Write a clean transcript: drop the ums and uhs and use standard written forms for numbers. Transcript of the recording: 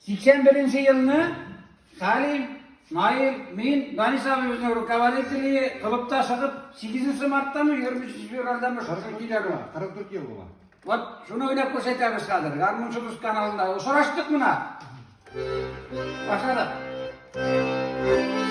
81 елны Хәлим, Наил, мин, Данис абыебызның руководители клубта чыгып, 8 марттамы, 23 февральдәме шушы көйләр бар. 44 ел була. Вот шуны уйлап күрсәтәбез хәзер. Гармунчы дус каналында. Сораштык менә. Башладык.